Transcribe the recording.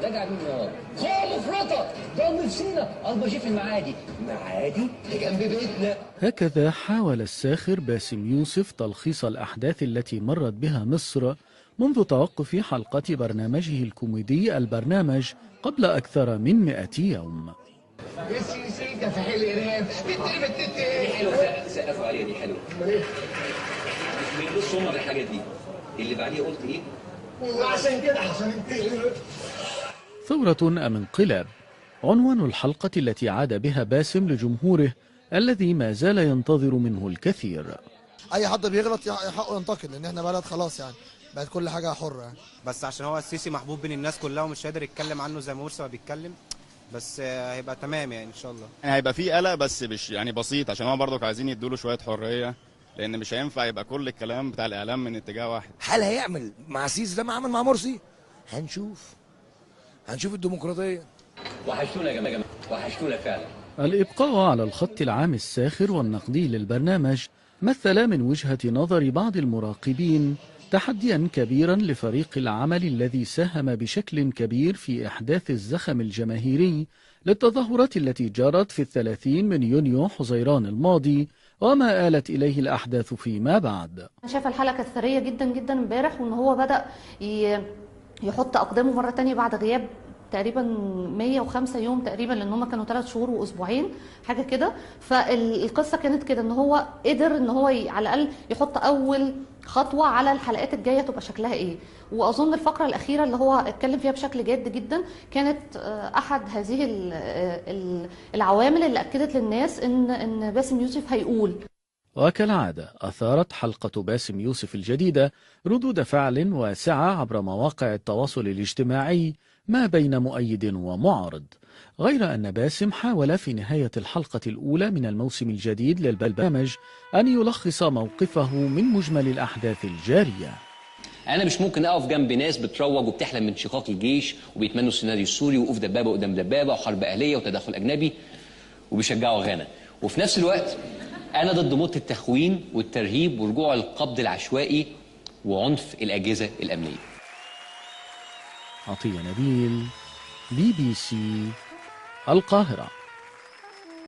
راجع مين يا قوة مفرطة ضم في سينا الباجي في المعادي، معادي ده جنب بيتنا. هكذا حاول الساخر باسم يوسف تلخيص الأحداث التي مرت بها مصر منذ توقف حلقة برنامجه الكوميدي البرنامج قبل أكثر من 100 يوم. دي حلوة، سقفوا عليها، دي حلوة. بيبصوا هما بالحاجات دي اللي بعديها قلت ايه؟ وعشان كده عشان ثورة أم انقلاب؟ عنوان الحلقة التي عاد بها باسم لجمهوره الذي ما زال ينتظر منه الكثير. اي حد بيغلط حقه ينتقد، لان احنا بلد خلاص يعني بقت كل حاجة حره يعني. بس عشان هو السيسي محبوب بين الناس كلها ومش قادر يتكلم عنه زي ما مرسي ما بيتكلم، بس هيبقى تمام يعني ان شاء الله. يعني هيبقى فيه قلق بس مش يعني بسيط، عشان هو برضك عايزين يدوا له شوية حرية، لان مش هينفع يبقى كل الكلام بتاع الاعلام من اتجاه واحد. هل هيعمل مع السيسي زي ما عمل مع مرسي؟ هنشوف الديمقراطية. وحشتونا يا جماعة، وحشتونا فعلا. الإبقاء على الخط العام الساخر والنقدي للبرنامج مثل من وجهة نظر بعض المراقبين تحديا كبيرا لفريق العمل الذي ساهم بشكل كبير في إحداث الزخم الجماهيري للتظاهرات التي جرت في 30 من يونيو حزيران الماضي وما آلت إليه الأحداث فيما بعد. أنا شايفة الحلقة كانت ثرية جدا جدا امبارح، وإن هو بدأ يحط أقدامه مرة تانية بعد غياب تقريبا 105 يوم تقريبا، لان هم كانوا 3 شهور واسبوعين حاجة كده. فالقصة كانت كده ان هو قدر ان هو على الاقل يحط اول خطوة على الحلقات الجاية تبقى شكلها ايه. واظن الفقرة الاخيرة اللي هو اتكلم فيها بشكل جاد جدا كانت احد هذه العوامل اللي اكدت للناس ان باسم يوسف هيقول. وكالعادة أثارت حلقة باسم يوسف الجديدة ردود فعل واسعة عبر مواقع التواصل الاجتماعي ما بين مؤيد ومعارض، غير أن باسم حاول في نهاية الحلقة الأولى من الموسم الجديد للبرنامج أن يلخص موقفه من مجمل الأحداث الجارية. أنا مش ممكن أقف جنب ناس بتروج وبتحلم من انشقاق الجيش وبيتمنوا السيناريو السوري وقوف دبابة قدام دبابة وحرب أهلية وتدخل أجنبي وبيشجعوا غانا، وفي نفس الوقت أنا ضد موت التخوين والترهيب ورجوع القبض العشوائي وعنف الأجهزة الأمنية. عطية نبيل، BBC، القاهرة.